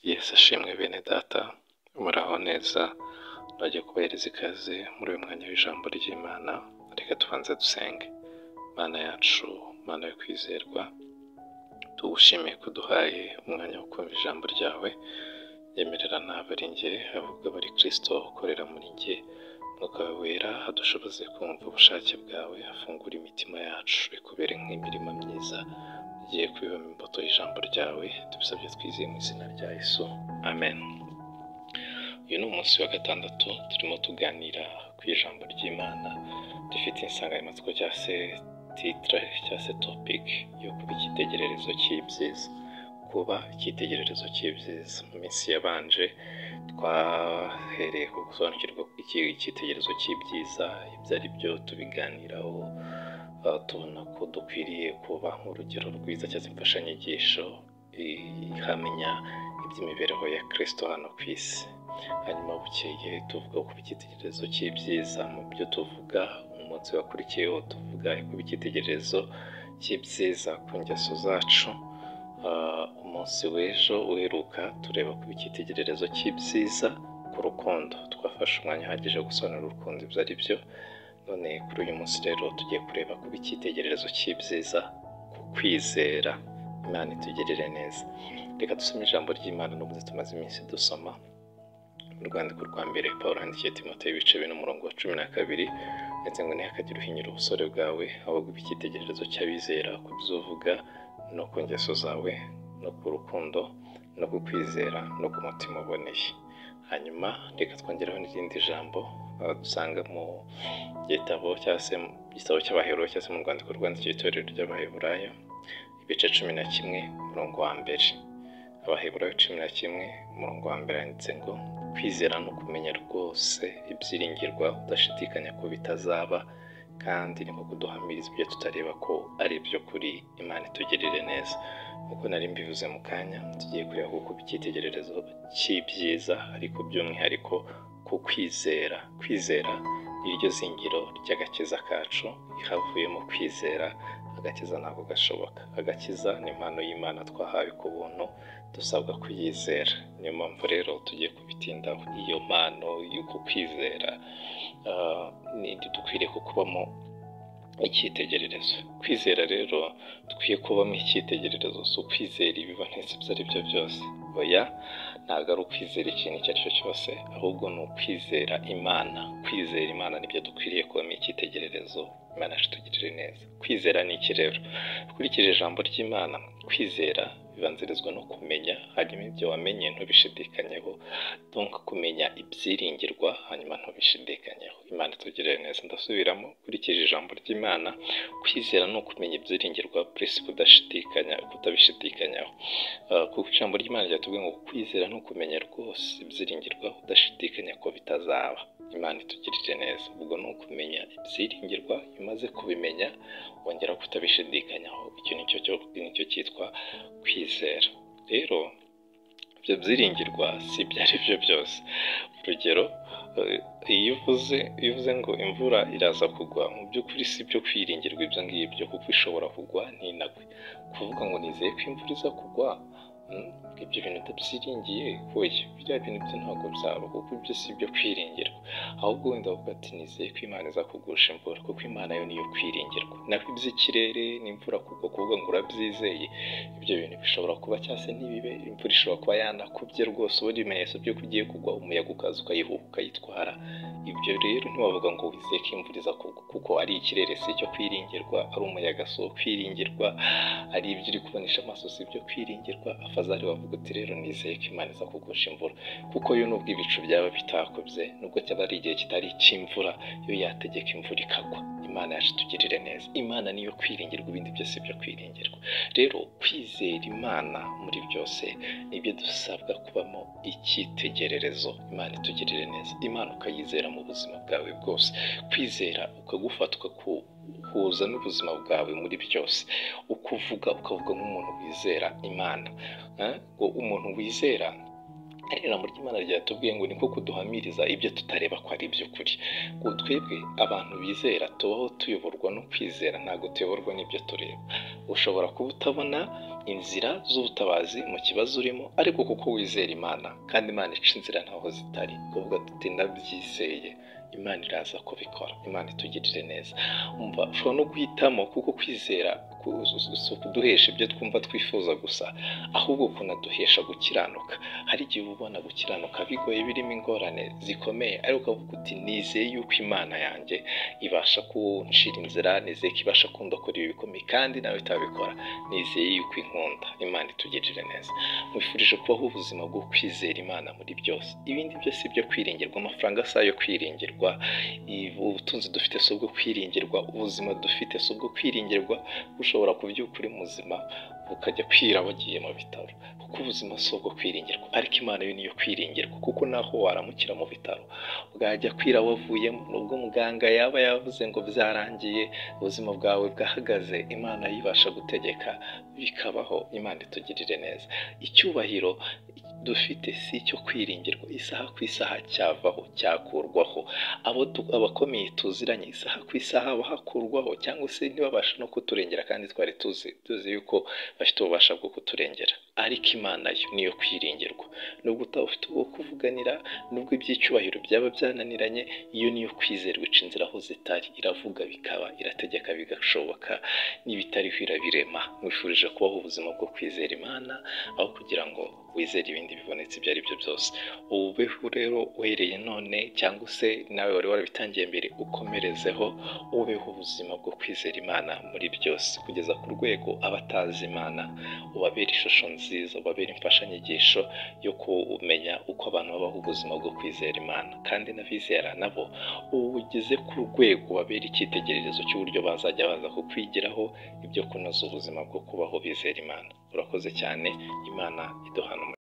Yesu ashimwe bene data, muraho neza, nongeye kubahereza ikaze muri uyu mwanya w'ijambo ry'Imana, reka tubanze dusenge. Mana yacu, Mana yo kwizerwa, tugushimiye ko uduhaye umwanya wo kumva ijambo ryawe, nyemerera ntabwo ari njye, ahubwo aba ari Kristo ukorera muri njye, Mwuka wawe wera adushoboze kumva ubushake bwawe, afungure imitima yacu, ikubere nk'imirima myiza, ugiye kubibamo imbuto y'ijambo ryawe, tubisabye twizeye mu izina rya Yesu, amen. Uyu ni umunsi wa gatandatu turimo tuganira ku ijambo ry'Imana rifite insanganyamatsiko cyangwa se titre cyangwa se topic yo kuba icyitegererezo cy'ibyiza. Kuba icyitegererezo cy'ibyiza. Mu minsi yabanje twahereye ku gusobanukirwa icyitegererezo cy'ibyiza ibyo ari byo tubiganiraho, tubona ko dukwiriye kuba nk'urugero rwiza cyangwa se imfashanyigisho ihamya iby'imibereho ya Kristo hano ku isi. Hanyuma bukeye tuvuga ku icyitegererezo cy'ibyiza mu byo tuvuga, umunsi wakurikiyeho tuvuga kuba icyitegererezo cy'ibyiza ku ngeso zacu, umunsi w'ejo uheruka tureba kuba icyitegererezo cy'ibyiza ku rukundo. Twafashe umwanya uhagije wo gusobanura urukundo ibyo ari byo, none kuri uyu munsi rero tugiye kureba kuba icyitegererezo cy'ibyiza ku kwizera. Imana itugirire neza. Reka dusome ijambo ry'Imana n'ubundi tumaze iminsi dusoma. Mu rwandiko rwa mbere Pawulo yandikiye Timoteyo ibice 4 umurongo wa 12, ndetse ngo ntihakagire uhinyura ubusore bwawe, ahubwo ube icyitegererezo cy'abizera ku byo uvuga no ku ngeso zawe no ku rukundo no ku kwizera no ku mutima uboneye. Hanyuma reka twongereho n'irindi jambo dusanga mu gitabo cyangwa se mu gitabo cy'Abaheburayo cyangwa se mu rwandiko rwandikiwe itorero ry'Abaheburayo, ibice 11 umurongo wa 1. Abaheburayo 11 umurongo wa 1 yanditse ngo kwizera ni ukumenya rwose ibyiringirwa udashidikanya ko bitazaba, kandi niko kuduhamiriza ibyo tutareba ko ari ibyo kuri. Imana itugirire neza. Nk'uko nari mbivuze mu kanya, tugiye kureba kuko icyitegererezo cy'ibyiza, ariko by'umwihariko ku kwizera. Kwizera ni ryo zingiro ry'agakiza kacu, havuyemo kwizera agakiza ntabwo gashoboka. Agakiza ni impano y'Imana twahawe ku buntu, dusabwa kuyizera. Niyo mpamvu rero tugiye kubitindaho. Iyo mpano y'uko kwizera dukwiriye kukubamo icyitegererezo. Kwizera rero dukwiye kubamo icyitegererezo, si ukwizera ibibonetse ibyo ari byo byose. Oya, ntabwo ari ukwizera ikintu icyo ari cyo cyose, ahubwo ni ukwizera Imana. Kwizera Imana nibyo dukwiriye kubamo icyitegererezo. Imana yacu itugirire neza. Kwizera ni iki rero? Ukurikije ijambo ry'Imana, kwizera bibanzirizwa no kumenya, hanyuma ibyo wamenye ntubishidikanyeho. Donc kumenya ibyiringirwa hanyuma ntubishidikanyeho. Imana itugirire neza. Ndasubiramo, ukurikije ijambo ry'Imana, kwizera ni ukumenya ibyiringirwa plus kudashidikanya, kutabishidikanyaho. Kuko ijambo ry'Imana ryatubwiye ngo kwizera ni ukumenya rwose ibyiringirwa udashidikanya ko bitazaba. Imana itugirire neza. Ubwo ni ukumenya ibyiringirwa, iyo umaze kubimenya wongera kutabishidikanyaho. Icyo nicyo cyitwa kwizera. Rero ibyo byiringirwa si ibyo ari byo byose. Urugero, iyo uvuze ngo imvura iraza kugwa, mu by'ukuri si ibyo kwiringirwa ibyo ngibyo, kuko ishobora kugwa ntinagwe. Kuvuga ngo nizeye ko imvura iza kugwa, ibyo bintu utabyiringiye, oya, biriya bintu byo ntabwo byaba, kuko ibyo si ibyo kwiringirwa. Ahubwo wenda bavuga ati nizeye ko Imana iza kugusha imvura, kuko Imana yo niyo kwiringirwa. Naho iby'ikirere n'imvura kugwa, kuvuga ngo urabyizeye, ibyo bintu bishobora kuba cyangwa se ntibibe. Imvura ishobora kuba yanakubye rwose, ubona ibimenyetso by'uko ugiye kugwa, umuyaga ukaza ukayihuha ukayitwara. Ibyo rero ntiwavuga ngo wizeye ko imvura iza kugwa, kuko ari ikirere si icyo kwiringirwa, ari umuyaga si uwo kwiringirwa, ari ibyo uri kubonesha amaso si ibyo kwiringirwa. Afazari wavuga uti rero nizeye ko Imana iza kugusha imvura, kuko yo nubwo ibicu byaba bitakubye, nubwo cyaba ari igihe kitari icy'imvura, yo yategeka imvura ikagwa. Imana yacu itugirire neza. Imana niyo kwiringirwa, ibindi byose byo kwiringirwa. Rero kwizera Imana muri byose nibyo dusabwa kubamo icyitegererezo. Imana itugirire neza. Imana ukayizera mu buzima bwawe bwose. Kwizera ukagufatwa kuhuza n'ubuzima bwawe muri byose. Uko uvuga ukavuga nk'umuntu wizera Imana. Ngo umuntu wizera Ariko ijambo ry'Imana ryatubwiye ngo niko kuduhamiriza ibyo tutareba ko ari iby'ukuri. Ngo twebwe abantu bizera tubaho tuyoborwa no kwizera, ntabwo tuyoborwa n'ibyo tureba. Ushobora kuba utabona inzira z'ubutabazi mu kibazo urimo, ariko kuko wizera Imana, kandi Imana ica inzira ntaho zitari, kuvuga tuti ndabyizeye, Imana iraza kubikora, Imana itugirire neza. Umva, ushobora no guhitamo, kuko kwizera si ukuduhesha ibyo twumva twifuza gusa, ahubwo kunaduhesha gukiranuka. Hari igihe uba ubona gukiranuka bigoye, birimo ingorane zikomeye, ariko ukavuga uti nizeye yuko Imana yanjye ibasha kuncira inzira, nizeye ko ibasha kundokora ibi bikomeye, kandi nawe itabikora, nizeye yuko inkunda. Imana itugirire neza. Mwifurije kubaho ubuzima bwo kwizera Imana muri byose. Ibindi byose byo kwiringirwa, amafaranga si ayo kwiringirwa, ubutunzi dufite si ubwo kwiringirwa, ubuzima dufite si ubwo kwiringirwa. Ushobora kubyuka uri muzima ukajya kwira wagiye mu bitaro, kuko ubuzima si ubwo kwiringirwa, ariko Imana yo niyo kwiringirwa, kuko naho waramukira mu bitaro bwajya kwira wavuyemo, nubwo muganga yaba yavuze ngo byarangiye, ubuzima bwawe bwahagaze, Imana yibasha gutegeka bikabaho. Imana itugirire neza. Icyubahiro dufite si icyo kwiringirwa, isaha ku isaha cyavaho, cyakurwaho. Abakomeye tuziranye isaha ku isaha bahakurwaho, cyangwa se ntibabasha no kuturengera, kandi twari tuzi yuko bafite ububasha bwo kuturengera. Ariko Imana yo niyo kwiringirwa, nubwo utaba ufite uwo kuvuganira, nubwo iby'icyubahiro byaba byananiranye, iyo niyo kwizerwa, ica inzira aho zitari, iravuga bikaba, irategeka bigashoboka, n'ibitariho irabirema. Mwifurije kubaho ubuzima bwo kwizera Imana, aho kugira ngo wizere ibindi bibonetse ibyo ari byo byose. Ubeho rero uhereye none, cyangwa se nawe wari warabitangiye mbere, ukomerezeho, ubeho ubuzima bwo kwizera Imana muri byose, kugeza ku rwego abatazi Imana ubabera ishusho nziza, ubabera imfashanyigisho yo kumenya uko abantu babaho ubuzima bwo kwizera Imana. Kandi n'abizera nabo ugeze ku rwego ubabera icyitegererezo cy'uburyo bazajya baza kukwigiraho ibyo kunoza ubuzima bwo kubaho bizera Imana. Urakoze cyane, Imana iduhana.